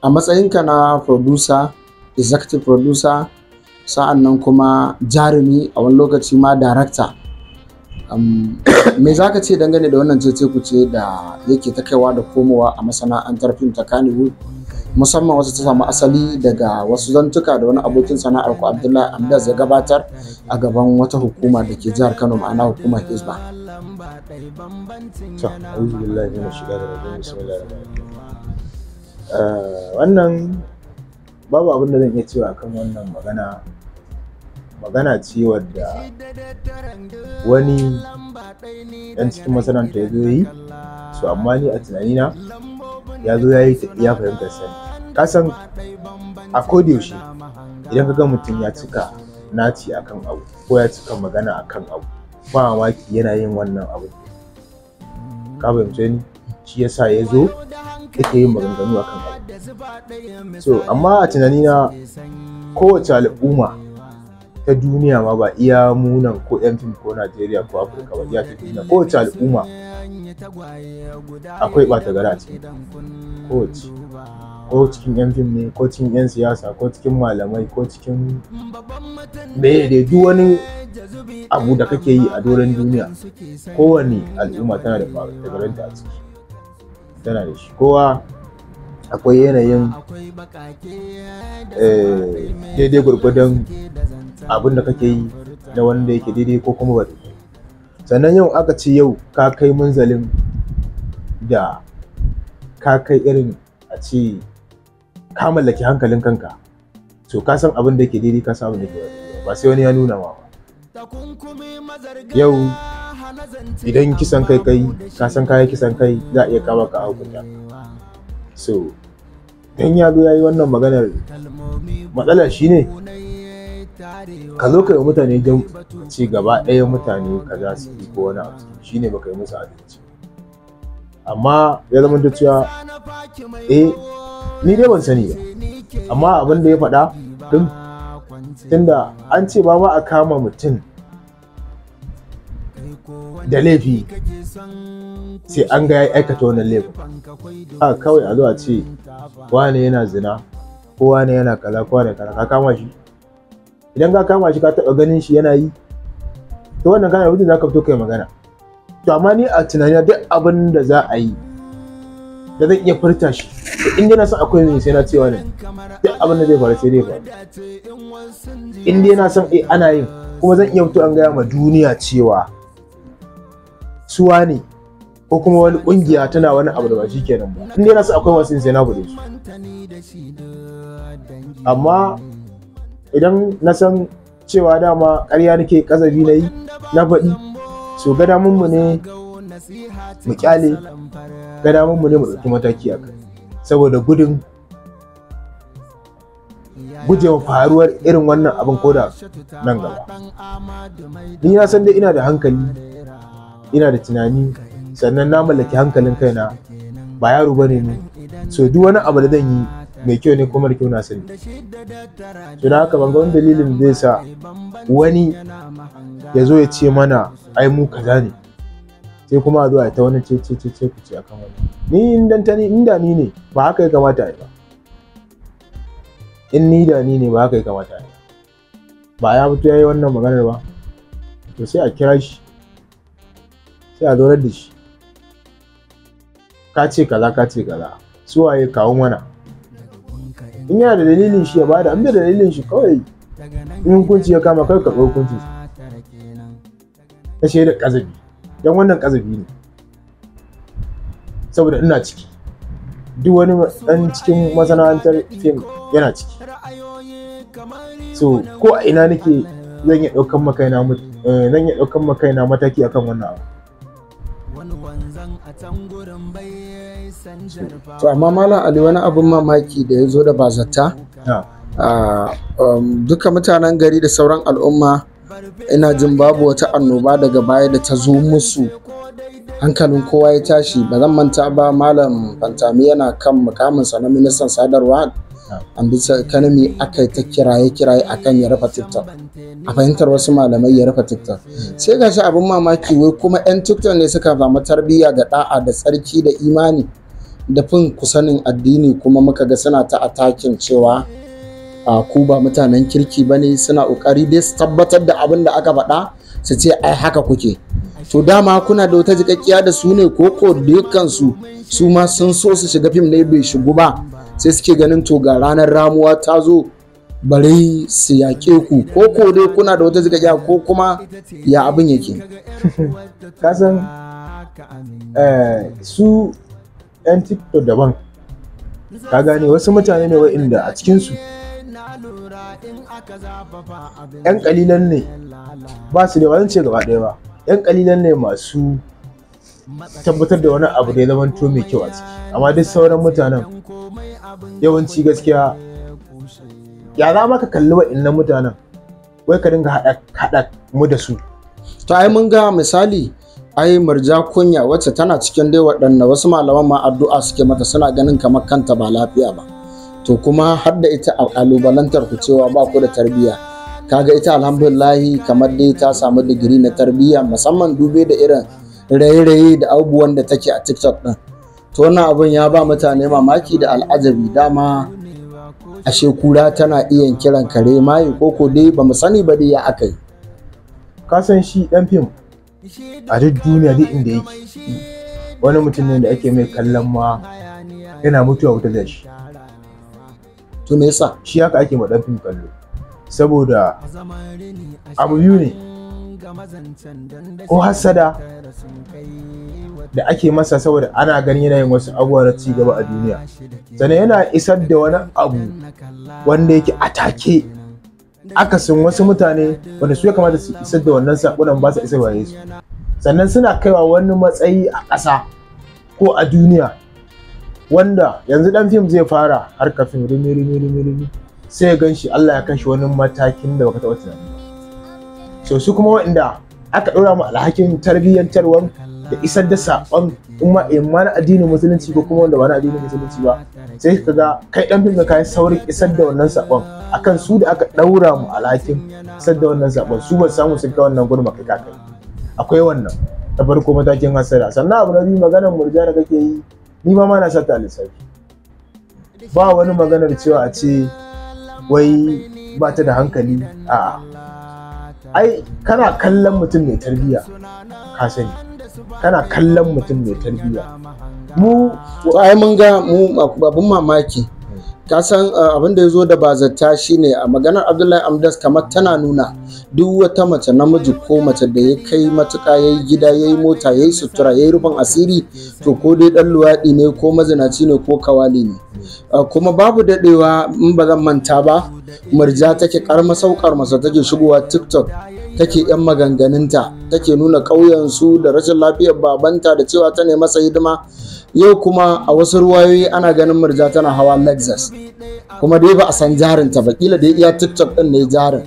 A matsayinka na producer, executive producer, sa'an nan kuma jarumi, a wani lokaci ma director, me za ka ce dangane da wannan cece-kuce da yake ta kaiwa da komowa a masana'antar fim ta Kannywood, musamman wasu ta samu asali daga wasu zantuka da wani abokin sana'ar ku Abdullahi Amdas ya gabatar a gaban wata hukuma da ke jihar Kano, ma'ana hukumar Hizba? To, a'udhu billahi minash shaitanir rajim, bismillahir rahmanir rahim. Wannan babu abin da zan iya cewa akan wannan magana. Magana ce wadda wani ɗan cikin masana'anta ya zo yi, so amma ni a tunanina ya zo ya yi ta iya fahimtar sani. Ka san a kodayaushe idan ka ga mutum ya cika naci akan abu ko ya cika magana akan abu, ba mamaki yana yin wannan abu. Ka fahimce ni? Shi yasa ya zo yake yin maganganu akan abu. So amma a tunanina kowace al'umma ta duniya, ma ba iya munan ko yan fim ko Najeriya ko Afirka ba, iya ta duniya, kowace al'umma akwai ɓata gari a ciki. Kowace, ko cikin yan fim ne, ko cikin yan siyasa, ko cikin malamai, ko cikin meye dai, duk wani abu da kake yi a doron duniya, kowane al'umma tana da ɓata garinta a ciki, tana da shi. Kowa akwai yanayin daidai gwargwadon abin da kake yi na wanda yake daidai ko kuma ba daidai. Sannan yau aka ce yau ka kai munzalin da ka kai irin a ce ka mallaki hankalin kanka, so ka san abin da yake daidai, ka san abin da yake ba daidai, ba sai wani ya nuna ma ba. Yau idan kisan kai kai, ka san kayi kisan kai, za a iya kama ka a hukunta. So dan ya zo ya yi wannan maganar, matsalar shine ka zo ka yi mutane don ci gaba ɗaya, mutane kaza su yi ko wani abu, shine baka yi musu adalci. Amma ya zama da cewa ni dai ban sani ba, amma abin da ya faɗa din, tunda an ce ba ma a kama mutum da laifi sai an ga ya aikata wannan laifin. A kawai a zo a ce wane yana zina ko wane yana kaza ko wane kaza, ka kama shi. Idan ka kama shi, ka taɓa ganin shi yana yi, to wannan kana mutum za ka fito kai magana. To amma ni a tunanina duk abin da za a yi da zan iya furta shi, to in dai na san akwai mai sai na cewa ne duk abin da zai faru sai dai faru. In dai na san ana yin, kuma zan iya fito an gaya ma duniya cewa suwa ne ko kuma wani kungiya tana wani abu da ba shi kenan ba, in dai na san akwai wasu sai na bude su. Amma idan na san cewa dama ƙarya nake, ƙazafi na yi na faɗi, so gadamun mu ne mu kyale, gadamun mu ne mu ɗauki mataki a kai, saboda gudun gujewa faruwar irin wannan abin koda nan gaba. Ni na san dai ina da hankali, ina da tunani, sannan na mallaki hankalin kaina, ba yaro bane ni. So duk wani abu da zan yi mai kyau ne kuma da kyau na sani. So da haka ban ga wani dalilin da zai sa wani ya zo ya ce mana ai mu kaza ne, sai kuma a zo a ta wani ce ce ce ce ku ce akan wani. Ni in dan ta ni inda ni ne ba haka ya kamata a yi ba. In ni da ni ne ba haka ya kamata a yi ba. Ya fito ya yi wannan maganar ba, to sai a kira shi, sai a zaunar da shi. Ka ce kaza, ka ce kaza, su waye, kawo mana. In yana da dalilin shi ya bada, in bai da dalilin shi kawai in hukunci ya kama kai karɓar hukunci ta shaidar ƙazafi. Don wannan ƙazafi ne, saboda ina ciki, duk wani ɗan cikin masana'antar fim yana ciki. So ko a ina nake zan iya ɗaukan makaina zan iya ɗaukan makaina mataki akan wannan abu. To amma Malam Ali, wani abin mamaki da ya zo da bazata, duka mutanen gari da sauran al'umma, ina jin babu wata annoba daga baya da ta zo musu, hankalin kowa ya tashi. Ba zan manta ba, Malam Fantami yana kan mukaminsa na ministan sadarwa an bisa economy, aka yi ta kiraye-kiraye akan ya rufe TikTok. A fahimtar wasu malamai ya rufe TikTok. Sai ga shi abin mamaki, wai kuma 'yan TikTok ne suka samu tarbiyya da da'a da tsarki da imani da fin kusanin addini, kuma muka ga suna ta atakin cewa a ku ba mutanen kirki bane, suna kokari dai su tabbatar da abin da aka faɗa su ce ai haka kuke. To dama kuna da wata jikakkiya da su ne ko ko dukkan su su ma sun so su shiga fim ne bai shigu ba, sai suke ganin to ga ranar ramuwa ta zo bari su yaƙe ku, ko ko dai kuna da wata jikakkiya ko kuma ya abin yake? Ka san su 'yan TikTok daban, ka gane, wasu mutane ne wa'inda a cikinsu 'yan kalilan ne, ba su da, ba zan ce gaba ɗaya ba, 'yan kalilan ne masu tabbatar da wani abu da ya zamanto mai kyau a ciki. Amma duk sauran mutanen yawanci gaskiya, ya za ma ka kalli wa'innan mutanen wai ka dinga haɗa mu da su? To ai mun ga misali, ai Murja Kunya, wacce tana cikin dai waɗanda wasu malaman ma addu'a suke mata, suna ganin kamar kanta ba lafiya ba, to kuma har da ita a kalubalantar ku cewa ba ku da tarbiyya. Kaga ita alhamdulillahi kamar dai ta samu digiri na tarbiyya, musamman dube da irin raye-raye da abubuwan da take a TikTok din. To wannan abun ya ba mutane mamaki da al'ajabi. Dama ashe kura tana iya kiran kare maye, ko ko dai ba mu sani ba dai ya aka yi. Ka san shi dan fim a duk duniya, duk inda yake, wani mutum ne da ake mai kallon ma yana mutuwa wuta da shi. To me yasa? Shi haka ake ma dan fim kallo, saboda abu biyu ne: ko hassada da ake masa saboda ana ganin yana yin wasu abubuwa na ci gaba a duniya, sannan yana isar da wani abu wanda yake a take, akasin wasu mutane wanda su ya kamata su isar da wannan saƙonan ba su isarwa su. Sannan suna kaiwa wani matsayi a ƙasa ko a duniya wanda yanzu dan fim zai fara harkar fim rumi rumi rumi rumi, sai ya gan shi Allah ya kashi wani matakin da baka taɓa tunani ba. So su kuma waɗanda aka ɗora mu alhakin tarbiyyantarwan da isar da saƙon in ma na addinin Musulunci ko kuma wanda ba na addinin Musulunci ba, sai ka ga kai dan fim da kai saurin isar da wannan saƙon akan su da aka ɗaura mu alhakin isar da wannan saƙon, su ba su samu sun kai wannan gurin kai ka kai. Akwai wannan ta farko, matakin hasara. Sannan abu na biyu, maganar Murja da kake yi, ni ma na sa ta lissafi. Ba wani maganar cewa a ce wai ba ta da hankali, a'a. Ai kana kallon mutum mai tarbiyya, ka sani kana kallon mutum mai tarbiyya mu. To ai mun ga mu abun mamaki, ka san abin da ya zo da bazata shine a maganar Abdullahi Amdas, kamar tana nuna duk wata mace, namiji ko mace, da ya kai matuƙa ya yi gida, ya yi mota, ya yi sutura, ya yi rufin asiri, to ko dai ɗan luwaɗi ne, ko mazinaci ne, ko kawali ne. Kuma babu daɗewa, in ba zan manta ba, Murja take karmasau karmasa take shigowa TikTok, take yan maganganunta, take nuna ƙauyensu da rashin lafiyar babanta da cewa ta ne masa hidima. Yau kuma a wasu ruwayoyi ana ganin Murja tana hawa Lexus, kuma dai ba a san jarinta ba, kila dai iya TikTok din ne jarin.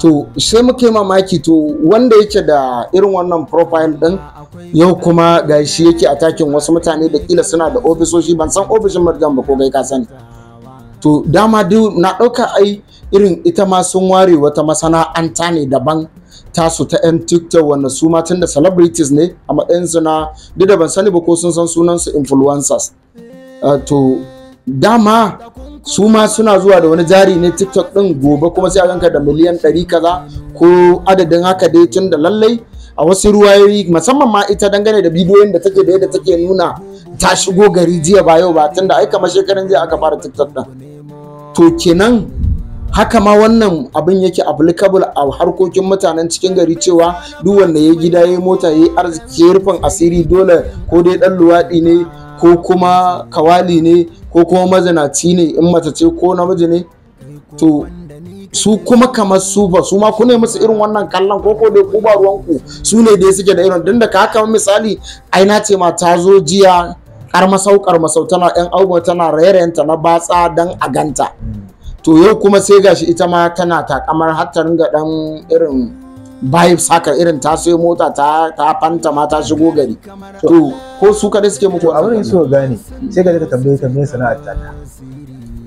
To sai muke mamaki, to wanda yake da irin wannan profile din, yau kuma ga shi yake attacking wasu mutane da kila suna da ofisoshi. Ban san ofishin Murjan ba, ko kai ka sani? To dama duk na ɗauka ai irin ita ma sun ware wata masana'anta ne daban tasu ta 'yan TikTok, wanda su ma tun da celebrities ne a matsayinsu na, duk da ban sani ba ko sun san sunansu influencers. To dama su ma suna zuwa da wani jari ne TikTok din, gobe kuma sai a ganka da miliyan 100 kaza ko adadin haka dai, tun da lallai a wasu ruwayoyi, musamman ma ita dangane da bidiyoyin da take da yadda take nuna ta shigo gari jiya ba yau ba, tun da ai kamar shekaran jiya aka fara TikTok din. To kenan haka ma wannan abin yake applicable a harkokin mutanen cikin gari, cewa duk wanda ya gida, ya mota, ya arziki, ya rufin asiri, dole ko dai dan luwaɗi ne, ko kuma kawali ne, ko kuma mazinaci ne, in mace ce ko namiji ne. To su kuma kamar su ba su ma ku ne musu irin wannan kallon, ko ko dai ku ba ruwanku, su ne dai suke da irin din da ka haka? Misali, ai na ce ma ta zo jiya karmasau karmasau, tana yan abubuwa, tana rairayanta na batsa dan a ganta. To yau kuma sai gashi ita ma tana takamar har ta ringa dan irin vibes haka, irin ta sayo mota, ta fanta ma ta shigo gari. To ko su kadai suke muku? To abin da so gane, sai ka je ka tambaye ta me sana'ar ta.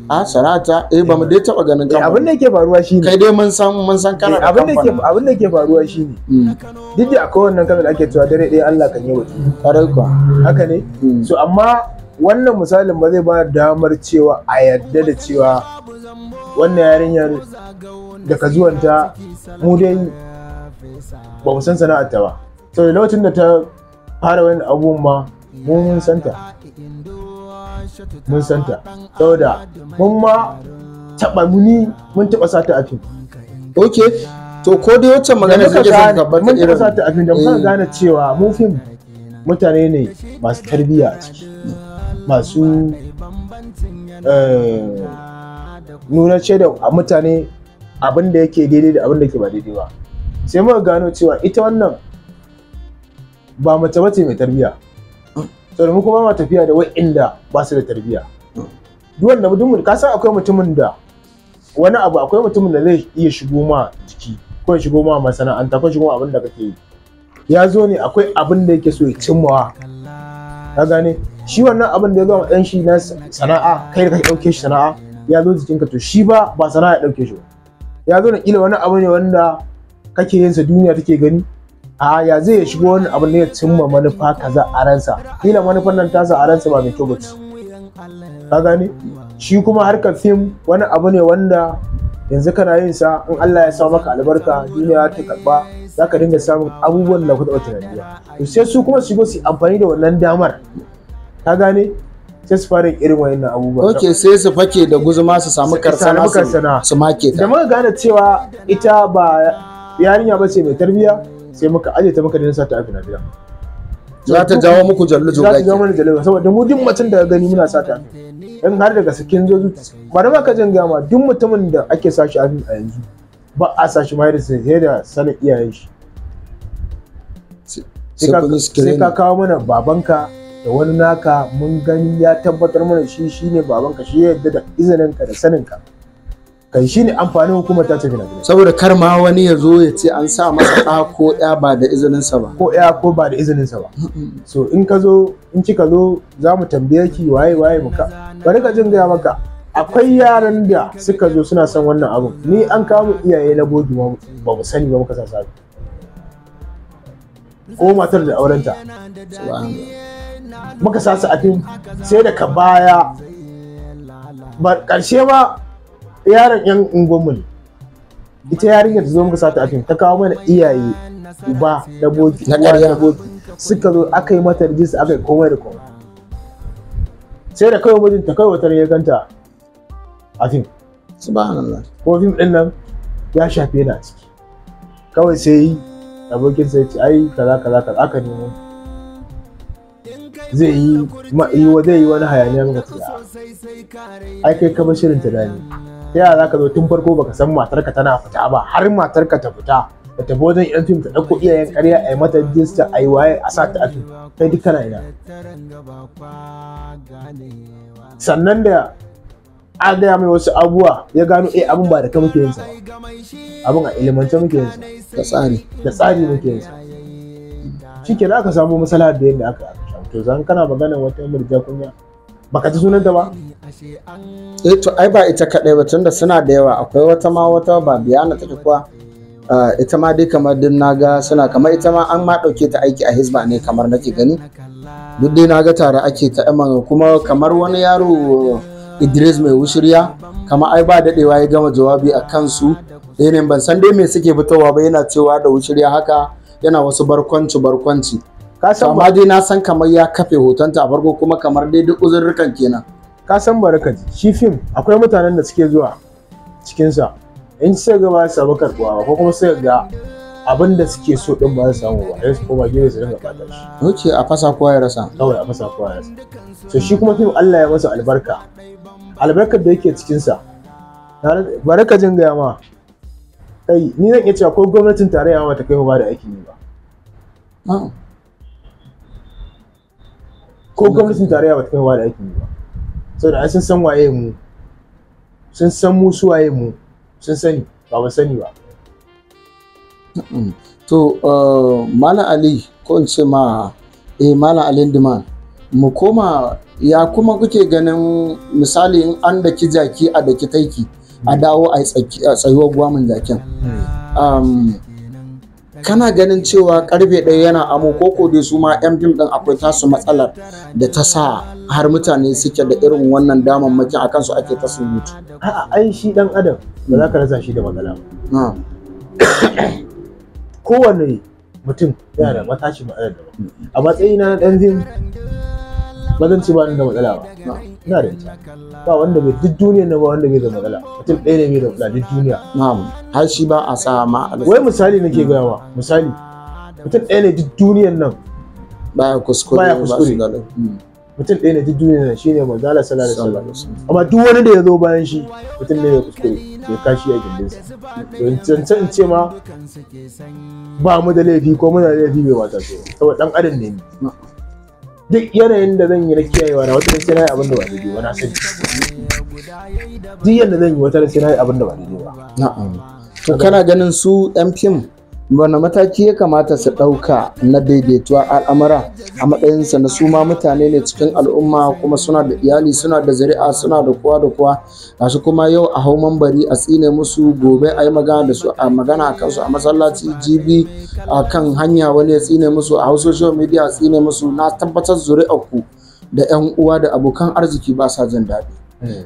A sana'ata eh, ba mu dai taba ganin Eh, abin da yake faruwa shine kai dai mun san kana da abin da yake kamfani. Abin da yake faruwa shine, duk da akwai wannan kalmar da ake cewa dare ɗaya Allah kan yi batu. Kwarai kuwa. Haka ne. So amma Wannan misalin ba zai ba damar cewa a yarda da cewa wannan yarinyar daga zuwanta mu dai ba mu san sana'arta ba. Saboda lokacin da ta fara wani abubuwan ma mun san ta. Mun san ta. Saboda mun ma taɓa muni mun taɓa sata a fim. Ok, to ko dai wacce magana da take son tabbata mun taɓa irin sata a fim da muka gane cewa mu fim mutane ne masu tarbiyya a ciki, masu nuna ce da mutane abin da yake daidai da abin da ke ba daidai ba. Sai muka gano cewa ita wannan ba mace bace mai tarbiyya. Saboda mu kuma ma tafiya da wa'inda ba su da tarbiyya. Duk wanda mutum ka san akwai mutumin da wani abu, akwai mutumin da zai iya shigo ma jiki ko ya shigo ma masana'anta ko ya shigo ma abin da kake yi. Ya zo ne akwai abin da yake so ya cimmawa. Ka gane? Shi wannan abin da ya zo a matsayin shi na sana'a, kai da kake ɗauke shi sana'a, ya zo jikinka, to shi ba sana'a ya ɗauke shi ba. Ya zo na ƙila wani abu ne wanda kake yin sa duniya take gani. A ya zai ya shigo wani abu ne ya cimma manufa kaza a ransa. Ƙila manufan nan tasa a ransa ba mai kyau ba ce. Ka gane? Shi kuma harkar fim wani abu ne wanda yanzu kana yin sa, in Allah ya sa maka albarka duniya ta karba, za ka dinga samun abubuwan da ku taɓa tunani ba. To sai su kuma su shigo su yi amfani da wannan damar. Ka gane? Sai su fara yin irin wayannan abubuwan. Ok, sai su fake da guzuma su samu karsana su make Da ta. muka gane cewa ita ba yarinya ba ce mai tarbiyya, sai muka aje ta muka daina sa ta a fina-finan. Za ta jawo muku jallu Za ta joga. jawo mana jallu, saboda mu duk mutum da gani muna sa ta a fim. In har daga sakin zo zuci bari ma ka jin gama, duk mutumin da ake sa shi a fim a yanzu ba a sa shi ma da sai da sanin iyayen shi. Sai Sai kun yi ka screening. kawo mana babanka da wani naka, mun gani ya tabbatar mana shi shine babanka, shi ya yarda da izininka da saninka. Kai shine amfanin hukumar ta tafi na Saboda kar ma wani ya zo ya ce an sa masa ɗa ko ya ba da izininsa ba. ko ya ko ba da izininsa ba. So in ka zo, in kika zo, za mu tambaye ki waye waye muka. Bari ka jin gaya maka, akwai yaran da suka zo suna son wannan abun. Ni an kawo mu iyaye na bogi ma ba mu sani ba muka sa sabi. Ko matar da aurenta Subhanallah. muka sa su a fim, sai da ka baya ba karshe ma yaron yan unguwanmu ne. Ita yarinyar ta zo muka sa ta a fim, ta kawo mana iyaye uba da bogi Na uwa ƙarya. da bogi, suka zo aka yi mata rijista, aka yi komai da komai. Sai da kawai mijinta kawai wata ya ganta a fim. Subhanallah. Ko fim din nan ya shafe ni a ciki. Kawai sai abokin sai ce ai kaza kaza kaza, aka nemo zai yi ma yi wa zai yi wani hayaniya, muka ce a'a. Ai kai ka bar shirin ta dani, ta yaya zaka zo tun farko baka san matarka tana fita ba, har matarka ta fita ta tafi wajen yan fim ta ɗauko iyayen ƙarya a yi mata rijista a yi waye a sa ta a fim, kai duk kana ina? Sannan da a gaya mai wasu abubuwa ya gano eh abin ba da ka muke yin sa ba, abin a ilimance muke yin sa, Da tsari. da tsari muke yin sa. Shikenan aka samu masala da yadda aka samu. To zan kana maganar wata murja kunya baka ji sunanta ba. Eh to ai ba ita kaɗai ba, tunda suna da yawa. Akwai wata ma, wata ba biyana take kuwa. Ita ma dai kamar din naga suna kamar ita ma an ma ɗauke ta aiki a Hizba ne kamar nake gani. Duk dai naga tare ake ta yamma, kuma kamar wani yaro Idris mai wushirya, kamar ai ba daɗewa ya gama jawabi a kansu. Yanayin ban san dai me suke fitowa ba, yana cewa da wushirya haka yana wasu barkwanci barkwanci. Ka san Amma dai na san kamar ya kafe hotonta a farko, kuma kamar dai duk uzurrukan kenan. Ka san baraka ji shi fim akwai mutanen da suke zuwa cikin sa in suka ga ba su samu karbuwa ba, ko kuma suka ga abin da suke so din ba su samu ba, sai su koma gefe su dinga bata shi. Ok, a fasa kowa ya rasa. Kawai a fasa kowa ya rasa. So shi kuma fim Allah ya masa albarka, albarkar da yake cikin sa baraka jin gaya ma kai, ni zan iya cewa ko gwamnatin tarayya ma ta kai mu ba da aikin yi ba. Ko gwamnatin tarayya ba ta kai mu ba da aikin yi ba, saboda ai sun san waye mu, sun san mu su waye mu, sun sani ba ba sani ba. To Malam Ali, ko in ce ma Malam Ali Diman, mu koma ya kuma kuke ganin misali in an daki jaki a daki taiki a dawo a tsayuwar gwamin jakin. Kana ganin cewa karfe ɗaya yana amo ko dai su ma 'yan fim ɗin akwai tasu matsalar da ta sa har mutane suke da irin wannan damammakin a kansu ake ta surutu? A'a, ai shi dan adam ba za ka rasa shi da matsala ba. Kowane mutum yana da matashi matsalar daban. A matsayina na dan fim ba zan ce ba ni da matsala ba. Ina da ita. Ba wanda bai duk duniyar nan ba wanda bai da matsala. Mutum ɗaya ne bai da matsala duk duniya. Na'am. Har shi ba a sa ma a Wai misali nake gaya ma, misali mutum ɗaya ne duk duniyar nan baya kuskure. Baya kuskure. Mutum ɗaya ne duk duniyar nan shine manzo Allah sallallahu alaihi wasallam. Amma duk wani da ya zo bayan shi mutum ne mai kuskure, ya kashi a gindinsa. To in ce ma ba mu da laifi ko muna da laifi bai wata so. Saboda ɗan adam ne ni. Duk yanayin da zan yi na kiyayewa na wata sai na yi abin da ba daidai ba, na sani. Duk yanda zan yi wata sai na yi abin da ba daidai ba. Na'am. To kana ganin su 'yan fim wani mataki ya kamata su ɗauka na daidaituwa al'amura a matsayinsa na su ma mutane ne cikin al'umma, kuma suna da iyali, suna da zuri'a, suna da kowa da kowa, gashi kuma yau a hau mambari a tsine musu, gobe a yi magana da su a magana a kansu a masallaci, jibi a kan hanya wani ya tsine musu, a hau social media a tsine musu. Na tabbatar zuri'ar ku da 'yan uwa da abokan arziki ba sa jin daɗi.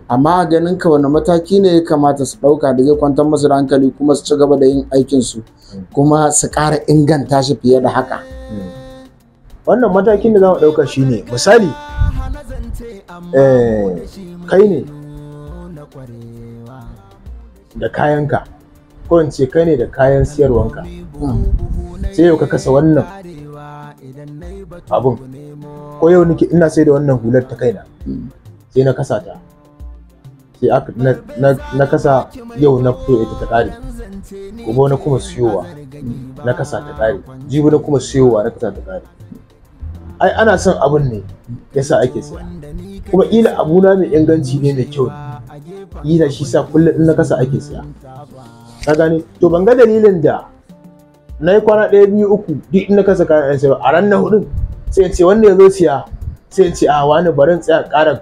Amma ganin ka wani mataki ne ya kamata su ɗauka da zai kwantar musu da hankali kuma su ci gaba da yin aikinsu kuma su ƙara inganta shi fiye da haka? Wannan matakin da za mu ɗauka shine misali, kai ne da kayanka, ko in ce kai ne da kayan siyarwanka, sai yau ka kasa wannan abun, ko yau nake ina sai da wannan hular ta kaina, sai na kasa ta, sai aka na kasa yau na fito ita ta ƙare, gobe na kuma siyowa na kasa ta ƙare, jibi na kuma siyowa na kasa ta ƙare. Ai ana son abun ne yasa ake siya, kuma ƙila abuna mai inganci ne mai kyau, ƙila shi sa kullum in na kasa ake siya. Ka gane? To ban ga dalilin da na yi kwana 1, 2, 3 duk in na kasa kayan yan sayarwa a ran na hudun sai in ce wanda ya zo siya, sai in ce a wani bari in tsaya ƙara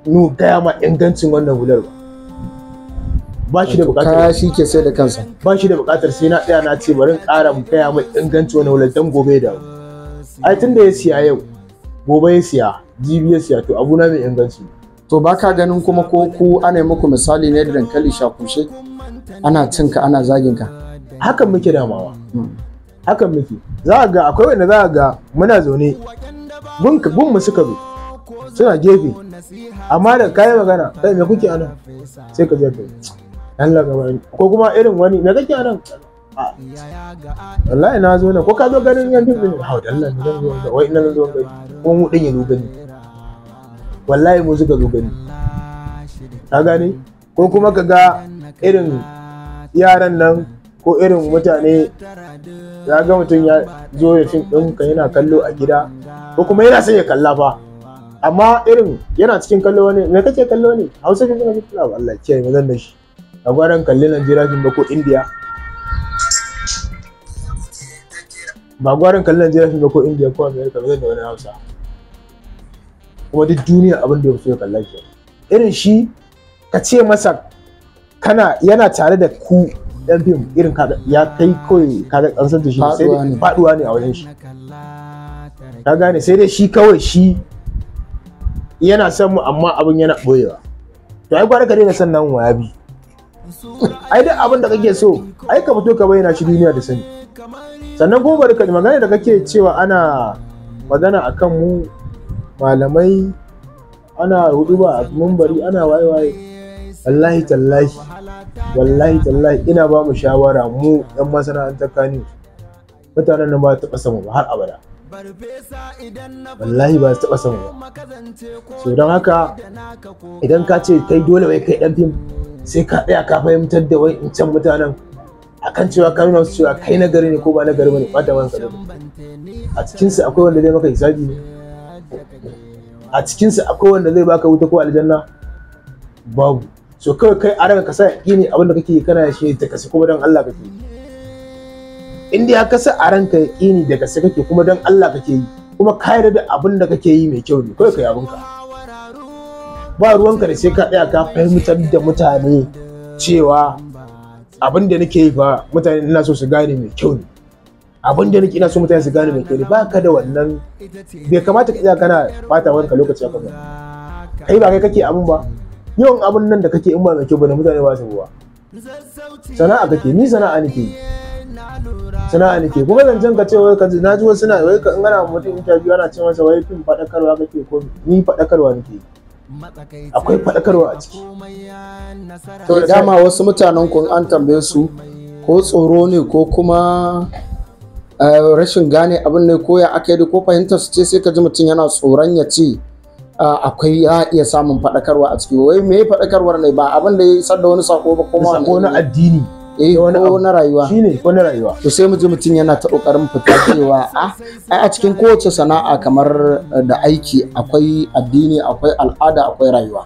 nu gaya ma ingancin wannan hular ba. Ba shi da buƙatar kaya shi ke sai da kansa. Ba shi da buƙatar sai na tsaya na ce bari in ƙara gaya ma ingancin wannan hular dan gobe da. Ai tun da ya siya yau, gobe ya siya, jibi ya siya, to abuna mai inganci. To ba ka ganin kuma ko ku ana yi muku misali ne da dankali shakushe, ana cinka ana zagin ka? Hakan muke damawa. Hakan muke. Za ga akwai wanda za ga muna zaune gun mu suka zo suna gefe, amma da kayan magana kai me kuke anan, sai ka je ka Allah ga bani, ko kuma irin wani me kake anan, wallahi na zo nan, ko ka zo ganin yan fim din, hau Allah ne zan zo wai ina zan zo gani, ko mu din ya zo gani, wallahi mu suka zo gani, ka gane? Ko kuma ka ga irin yaran nan ko irin mutane, ya ga mutum ya zo ya fim ɗin ka yana kallo a gida, ko kuma yana son ya kalla fa, amma irin yana cikin kallo wani me kake kallo ne, Hausa fim kake kallo, Allah kiyaye mazan da shi, a gwaran kalli Najeriya fim ba ko India, ba gwaran kalli Najeriya fim ba ko India ko America ba zan da wani Hausa, kuma duk duniya abin da ya so ya kalla shi irin shi, ka ce masa kana yana tare da ku dan fim irin ya kai kawai kaga kansar da shi sai dai faduwa ne a wajen shi, ka gane? Sai dai shi kawai shi yana son mu amma abin yana boyewa. To ai gwara ka daina son nan waya bi, ai duk abin da kake so ai ka fito ka bayyana shi duniya da sani. Sannan kuma bari ka magana da kake cewa ana magana akan mu malamai, ana huduba a mumbari, ana waye waye, wallahi tallahi wallahi tallahi ina ba mu shawara mu yan masana'antar Kano, mutanen nan ba su taɓa samu ba har abada, wallahi ba su taɓa samu ba. So don haka idan ka ce kai dole wai kai dan fim sai ka tsaya ka fahimtar da wai in can mutanen akan cewa ka nuna su cewa kai na gari ne ko ba na gari bane, ɓata man ka. A cikinsu akwai wanda zai maka hisabi ne, a cikinsu akwai wanda zai baka wuta ko aljanna, babu. So kawai kai a ranka ka sa yaƙini abin da kake kana shi da kasa kuma don Allah kake yi. In dai ka sa a ranka yaƙini da kasa kake kuma don Allah kake yi, kuma ka yarda da abin da kake yi mai kyau ne, kawai kai abinka. Ba ruwanka da sai ka tsaya ka fahimtar da mutane cewa abin da nake yi fa mutane ina so su gane mai kyau ne. Abin da nake ina so mutane su gane mai kyau ne, baka da wannan, bai kamata ka tsaya kana bata wanka lokaci akan ba. Kai ba kai kake abin ba, yawan abin nan da kake in ba mai kyau bane mutane ba su ba. Sana'a kake, ni sana'a nake yi. Sana'a nake. Kuma zancen ka ce wai ka na ji wasu na wai ka in ana mutum interview ana ce masa wai fim faɗakarwa kake ko ni faɗakarwa nake yi. Akwai faɗakarwa a ciki. To dama wasu mutanen kun an tambaye su ko tsoro ne ko kuma rashin gane abin ne ko ya aka yi ko fahimtar su ce, sai ka ji mutum yana tsoron ya ce akwai ya iya samun faɗakarwa a ciki. Wai me faɗakarwar ne, ba abin da ya isar da wani sako ba kuma sako na addini ko na rayuwa shine ko na rayuwa. To sai mu ji mutum yana ta kokarin fita cewa ai a cikin kowace sana'a kamar da aiki akwai addini, akwai al'ada, akwai rayuwa.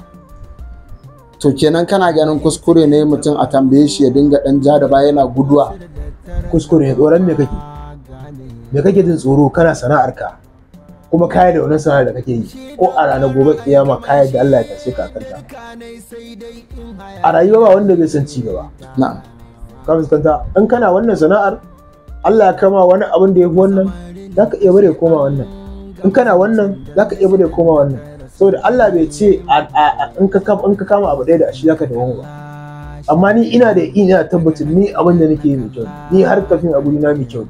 To kenan kana ganin kuskure ne mutum a tambaye shi ya dinga dan ja da baya yana guduwa? Kuskure ne. Tsoron me kake? Me kake jin tsoro? Kana sana'arka kuma kaya da wannan sana'ar da kake yi, ko a ranar gobe kiyama kaya da Allah ya tashe ka akan ta. A rayuwa ba wanda bai san ci gaba. Na'am. Ka fuskanta in kana wannan sana'ar Allah ya kama wani abin da ya fi wannan, zaka iya bare koma wannan. In kana wannan zaka iya bare koma wannan. Saboda Allah bai ce in ka kama abu ɗaya da shi zaka dawo ba. Amma ni ina da ina tabbacin ni abin da nake yi mai kyau, ni har kafin a guri na mai kyau,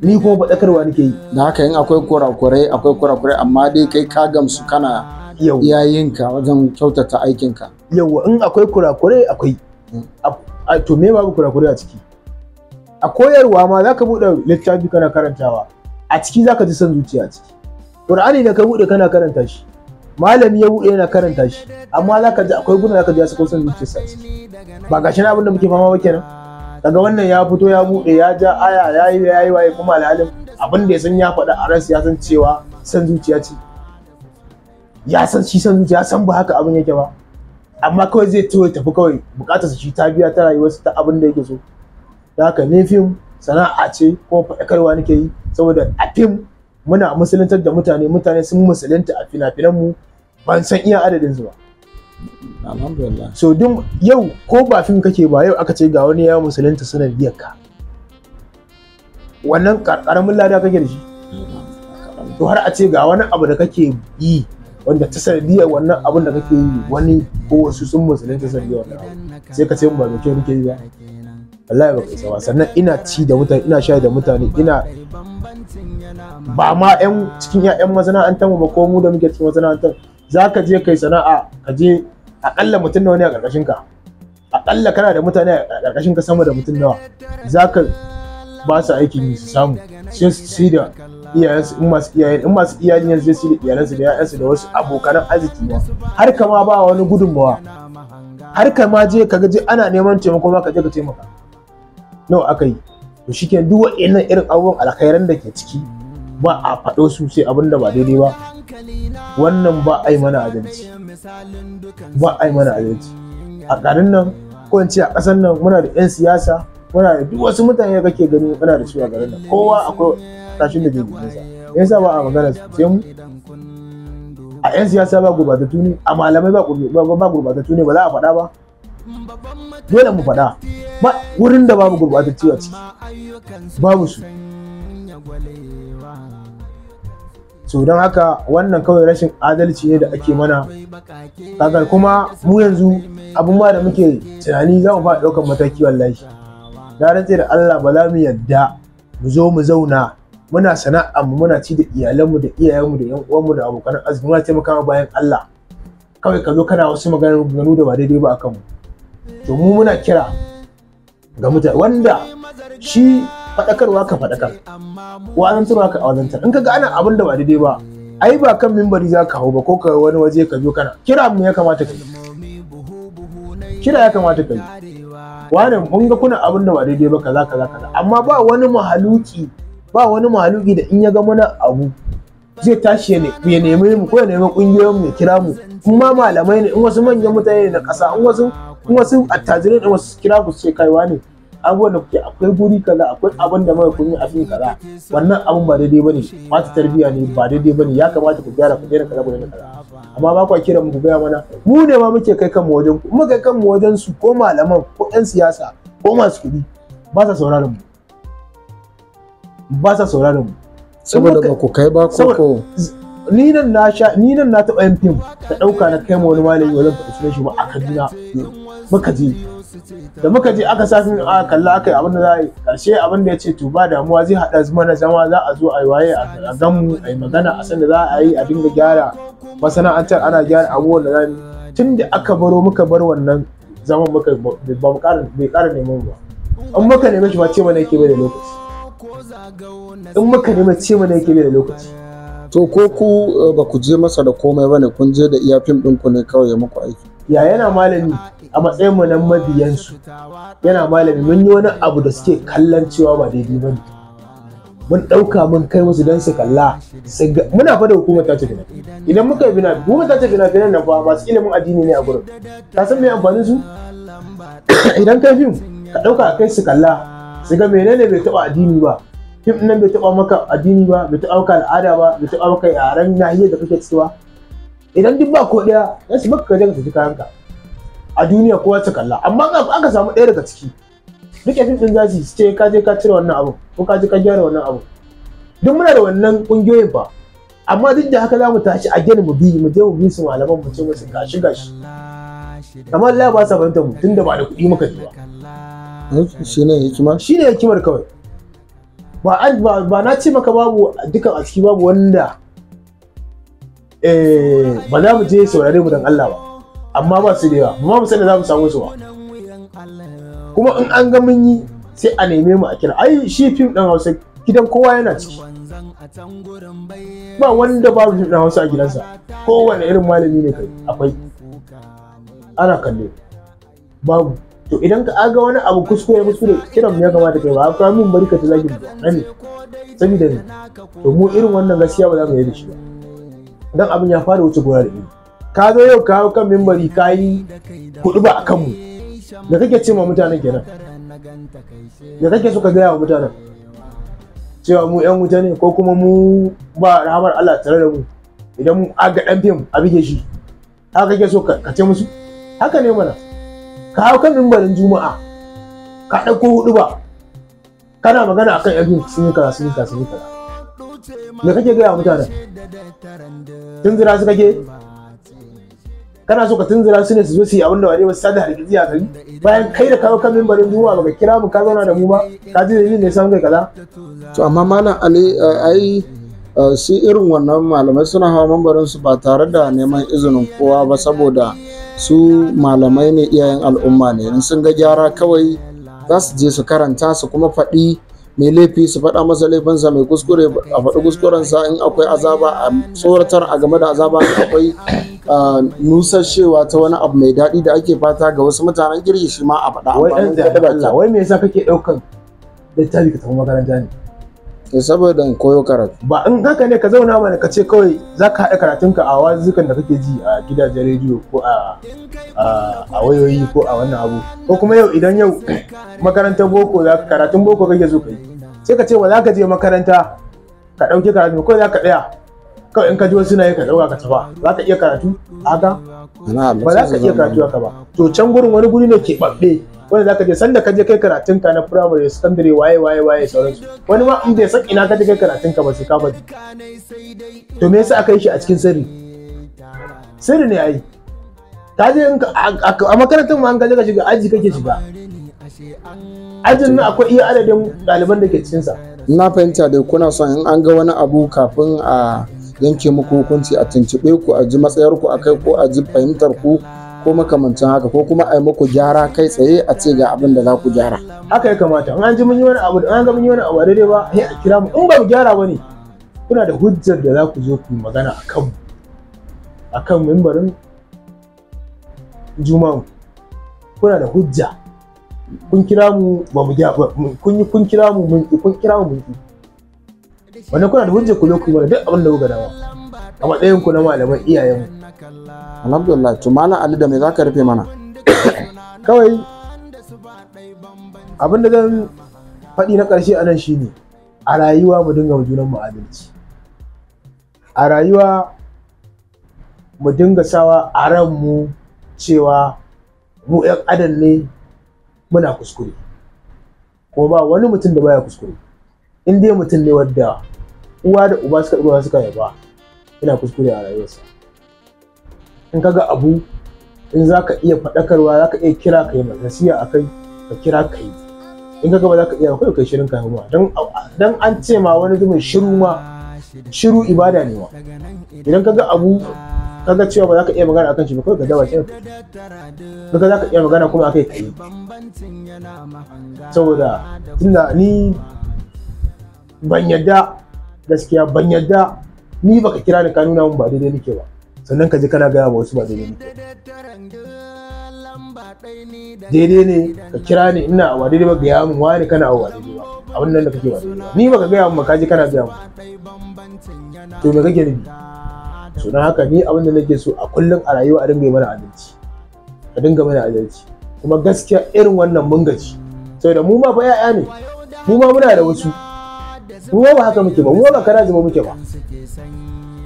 ni kuma faɗakarwa nake yi. Da haka in akwai kurakurai akwai kurakurai, amma dai kai ka gamsu kana iyayenka wajen kyautata aikinka. Yawwa, in akwai kurakurai akwai. To me babu kurakurai a ciki? A koyarwa ma zaka buɗe littafi kana karantawa, a ciki zaka ji son zuciya a ciki. Qur'ani da ka buɗe kana karanta shi, malami ya buɗe yana karanta shi, amma zaka ji akwai gurin zaka ji ya sako son zuciyarsa a ciki. Ba gashi na abin da muke fama ba kenan. Kaga wannan ya fito ya buɗe ya ja aya yayi yayi waye, kuma alhalin abin da ya san ya faɗa a ransa ya san cewa son zuciya ce. Ya san shi son zuciya, ya san ba haka abin yake ba. Amma kawai zai to ya tafi kawai bukatarsa shi ta biya ta rayuwarsa ta abin da yake so. Da haka ni fim sana'a ce kuma faɗakarwa nake yi, saboda a fim muna musuluntar da mutane, mutane sun musulunta a fina-finan mu, ban san iya adadin su ba. Alhamdulillah. So duk yau ko ba fim kake ba, yau aka ce ga wani ya musulunta sanadiyar ka, wannan karamin lada kake da shi. To har a ce ga wani abu da kake yi wanda ta sanadiyar wannan abun da kake yi wani ko wasu sun musulunta sanadiyar wannan abu, sai ka ce ba mai kyau nake yi ba. Wallahi baka isa ba. Sannan ina ci da mutane, ina sha da mutane, ina ba ma yan cikin ƴaƴan masana'antar mu ba ko mu da muke cikin masana'antar. Zaka je kai sana'a, ka je akalla mutum nawa ne a ƙarƙashin ka, akalla kana da mutane a ƙarƙashin ka sama da mutum nawa, zaka ba su aikin yi su samu, sai su da iyayensu, in masu iyayen, in masu iyalin yanzu sai su da iyalansu da ƴaƴansu da wasu abokan arziki ma, har ka ma ba wani gudunmawa, har ka ma je ka ga je ana neman taimako ma ka je ka taimaka. Nawa aka yi? To shikenan duk wa'annan irin abubuwan alkhairan da ke ciki ba a faɗo su sai abin da ba daidai ba. Wannan ba a yi mana adalci, ba a yi mana adalci a garin nan, ko in ce a ƙasar nan. Muna da 'yan siyasa, muna da duk wasu mutane da kake gani muna da su a garin nan, kowa akwai tashin da ke jikinsa. Me yasa ba a magana su? Sai mu a 'yan siyasa ba gurbatattu ne, a malamai ba gurbatattu ne, ba za a faɗa ba. Dole mu faɗa. Ba wurin da babu gurbatattu a ciki, babu su. So don haka wannan kawai rashin adalci ne da ake mana. Kaga kuma mu yanzu abin ma da muke tunani za mu fara ɗaukar mataki wallahi. Na rantse da Allah ba za mu yadda mu zo mu zauna muna sana'ar mu, muna ci da iyalanmu da iyayenmu da yan uwanmu da abokan arziki, muna taimakawa bayan Allah. Kawai ka zo kana wasu maganganu da ba daidai ba akan mu. To mu muna kira ga mutane wanda shi faɗakarwa ka faɗakar, wa'azantarwa ka wa'azantar. In ka ga ana abin da ba daidai ba, ai ba kan mimbari za ka hau ba ko ka wani waje ka zo kana kira mu ya kamata ka yi, kira ya kamata ka yi. Wane mun ga kuna abin da ba daidai ba kaza kaza kaza, amma ba wani mahaluki, ba wani mahaluki da in ya ga muna abu zai tashi ya nemi mu ko ya nemi kungiyoyin mu ya kira mu. In ma malamai ne, in wasu manyan mutane ne na ƙasa, in wasu attajirai ne, wasu kira ku ce kai wane abubuwan da kuke akwai guri kaza, akwai abin da mai kun yi afin kaza, wannan abin ba daidai bane, mata tarbiyya ne, ba daidai bane, ya kamata ku gyara, ku daina kaza, ku daina kaza. Amma ba kwa kira mu ku gaya mana. Mu ne ma muke kai kanmu wajen ku, muka kai kanmu wajen su, ko malaman ko ƴan siyasa ko masu kuɗi ba sa sauraron mu. Ba sa sauraron mu saboda ba ku kai ba ko? Ni nan na sha, ni nan na taɓa yin fim ta ɗauka na kai ma wani malami, wajen faɗi sunan shi ba, a Kaduna. Muka je, da muka je aka sa fim, aka kalla, aka yi abin da za a yi. Ƙarshe abin da ya ce, to ba damuwa, zai haɗa mana zama, za a zo a yi waye, a gan mu, a yi magana, a san da za a yi a dinga gyara masana'antar, ana gyara abubuwan da za mu. Tun da aka baro muka bar wannan zaman, muka ba mu ƙara, bai ƙara neman ba. In muka neme shi ba, ce mana yake bai da lokaci. In muka neme, ce mana yake bai da lokaci. To ko ku ba ku je masa da komai bane, kun je da iya fim ɗin ku ne kawai ya muku aiki? Ya yana malami, a matsayin mu nan mabiyansu, yana malami, mun yi wani abu da suke kallon cewa ba daidai ba ne, mun ɗauka mun kai musu don su kalla. Muna fa da hukumar tace fina-finai. Idan muka yi fina, hukumar tace fina-finan nan fa masu ilimin addini ne a gurin. Ka san me amfanin su? Idan kai fim, ka ɗauka kai su kalla, su ga menene bai taɓa addini ba. Fim nan bai taɓa maka addini ba, bai taɓa maka al'ada ba, bai taɓa maka yaren nahiyar da kake ciki ba. Idan duk ba ko ɗaya, za su maka, kaje ka tafi kayanka a duniya, kowa ta kalla. Amma aka samu ɗaya daga ciki, rike fim ɗin za su ce ka je ka cire wannan abu ko ka je ka gyara wannan abu. Duk muna da wannan ƙungiyoyin fa, amma duk da haka za mu tashi a gini, mu bi, mu je mu bi su malaman, mu ce musu gashi gashi. Amma Allah ba sa fahimtar mu, tunda ba da kuɗi muka je ba. Shi ne hikima. Shi ne hikimar kawai. Ba an ba na ce maka babu dukan a ciki, babu wanda ba za mu je saurare mu dan Allah ba, amma ba su da yawa, ba mu san da za mu samu su ba. Kuma in an ga mun yi, sai a neme mu a kira. Ai shi fim ɗin Hausa gidan kowa yana ciki, ba wanda babu fim ɗin Hausa a gidansa. Kowane irin malami ne kai, akwai, ana kallo. Babu to idan ka aga wani abu kuskure kuskure, kiran mu ya kamata kai, ba ka min bari ka ta zagi ba ne saboda ne. To mu irin wannan gaskiya ba za mu yi da shi ba, dan abin ya fara wuce gona da iri. Ka zo yau ka hau kan mimbari, ka yi kuɗi ba a kanmu, da kake ce ma mutanen kenan? Da kake so ka gaya wa mutanen cewa mu yan wuta ne, ko kuma mu ba rahamar Allah tare da mu, idan mu aga dan fim a bige shi? Haka kake so ka ce musu? Haka ne mana. Ka hau kan mimbarin Juma'a, ka ɗauko hudu ba, kana magana akan yan fim sun yi kaza, sun yi kaza, sun yi kaza. Me kake gaya wa mutanen? Tunzura su kake? Kana so ka tunzura su ne su zo su yi abin da ba ba, su sada hargitsi a gari, bayan kai da kawo kan mimbarin Juma'a baka kira mu ka zauna da mu ba, ka ji dalilin ne san kai kaza. To amma Malam Ali, ai su irin wannan malamai suna hawa mambarin su ba tare da neman izinin kowa ba, saboda su malamai ne, iyayen al'umma ne. In sun ga gyara kawai za su je su karanta, su kuma faɗi mai laifi, su faɗa masa laifinsa, mai kuskure a faɗi kuskurensa, in akwai azaba a tsoratar a game da azaba, in akwai nusashewa ta wani abu mai daɗi da ake fata ga wasu mutanen kirki, shi ma a faɗa. Wai ɗan zai Allah, wai me yasa kake ɗaukan littafi ka tafi makaranta ne? Saboda in koyo karatu. Ba in haka ne, ka zauna mana, ka ce kawai za ka haɗa karatunka a wazukan da kake ji a gidajen rediyo ko a wayoyi ko a wannan abu. Ko kuma yau, idan yau makarantar boko za ka karatun boko kake so ka yi, sai ka ce ba za ka je makaranta ka ɗauki karatu ko za ka tsaya kawai in ka ji wasu na yi ka ɗauka ka tafa. Za ka iya karatu haka? Ba za ka iya karatu haka ba. To can gurin wani guri ne keɓaɓɓe wanda za ka je, sanda ka je kai karatun ka na primary, secondary, waye waye waye sauransu. Wani ma in bai san ina ka je kai karatun ka ba, sai ka faɗi. To me yasa aka yi shi a cikin sirri? Sirri ne ai. Ka je a makarantar ma, an ka je ka shiga aji, kake shiga ajin nan, akwai iya adadin ɗaliban da ke cikin sa. Na fahimta dai, kuna son in an ga wani abu, kafin a yanke muku hukunci a tuntuɓe ku, a ji matsayar ku akai, ko a ji fahimtar ku ko makamancin haka, ko kuma a yi muku gyara kai tsaye, a ce ga abin da za ku gyara. Haka ya kamata. In an ji mun yi wani abu, an ga mun yi wani abu daidai ba, sai a kira mu. In ba mu gyara ba ne, kuna da hujjar da za ku zo ku yi magana a kanmu a kan mimbarin Juma'a. Kuna da hujja, kun kira mu ba mu gyara, kun yi, kun kira mu mun ki, kun kira mu mun ki. Wannan kuna da hujjar ku zo ku yi mana duk abin da kuka dama a matsayin ku na malaman iyayenmu. Alhamdulillah. To Malam Ali, da me zaka rufe mana? Kawai abin da zan faɗi na ƙarshe a nan shine, a rayuwa mu dinga wa junanmu adalci. A rayuwa mu dinga sawa a ranmu cewa mu 'yan adam ne, muna kuskure, kuma ba wani mutum da baya kuskure. In dai mutum ne wadda uwa da uba suka ɗora suka yaba, ina kuskure a rayuwarsa. In kaga abu, in za ka iya faɗakarwa, za ka iya kira ka yi nasiha a kai, ka kira ka yi. In kaga ba za ka iya, kawai kai shirin ka yi ma. Dan an ce ma wani zubin shiru ma, shiru ibada ne ma. Idan kaga abu, kaga cewa ba za ka iya magana akan shi ba, kawai ka dawa shi. Kaga za ka iya magana kuma akai, ka yi. Saboda tunda ni ban yadda, gaskiya ban yadda ni baka kira ni ka nuna mun ba daidai nake ba, sannan ka ji kana gaya wa wasu ba daidai nake. Daidai ne ka kira ni ina ba daidai ba, gaya mun wani kana ba daidai ba, abin nan da kake ba daidai ba. Ni baka gaya mun ba, ka ji kana gaya mun, to me kake nufi? So don haka ni abin da nake so a kullum a rayuwa, a dinga yi mana adalci, a dinga mana adalci. Kuma gaskiya irin wannan mun gaji, saboda mu ma fa 'ya'ya ne, mu ma muna da wasu, mu ma ba haka muke ba, mu ma ba kara zuba muke ba.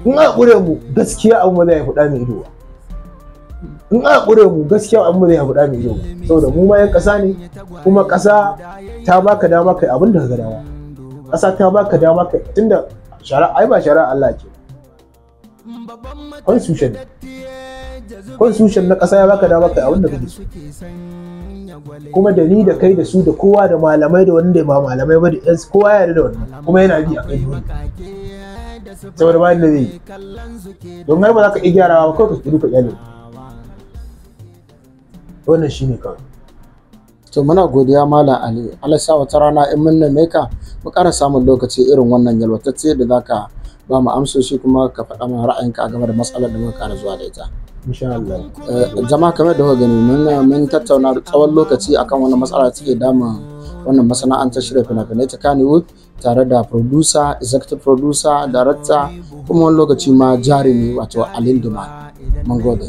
In aka ƙure mu, gaskiya abu ba zai haifi ɗa mai ido ba. In aka ƙure mu, gaskiya abu ba zai haifi ɗa mai ido ba, saboda mu ma 'yan ƙasa ne. Kuma ƙasa ta baka dama kai abin da ka ga dama. Ƙasa ta baka dama kai, tunda shari'a ai ba shari'a Allah ke, constitution, constitution na ƙasa ya baka dama kai abin da kake so. Kuma da ni da kai da su da kowa da malamai da wanda ba malamai ba da yan kowa ya yarda da wannan, kuma yana bi a kai dole, saboda bayan da zai yi don har ba za ka iya gyarawa ba, kawai ka kiru ka kyale. Wannan shine kawai. To, muna godiya, Malam Ali. Allah sa wata rana in mun neme ka mu ƙara samun lokaci irin wannan yalwatacce da zaka ba mu amsoshi, kuma ka faɗa mana ra'ayinka a game da matsalar da muka ƙara zuwa da ita. Insha Allah. Jama'a, kamar da kuka gani, mun tattauna tsawon lokaci akan wannan matsala da take damun wannan masana'antar shirya fina-finai ta Kannywood, tare da producer, executive producer, director, kuma wani lokaci ma jarumi, wato Alin Duman. Mun gode.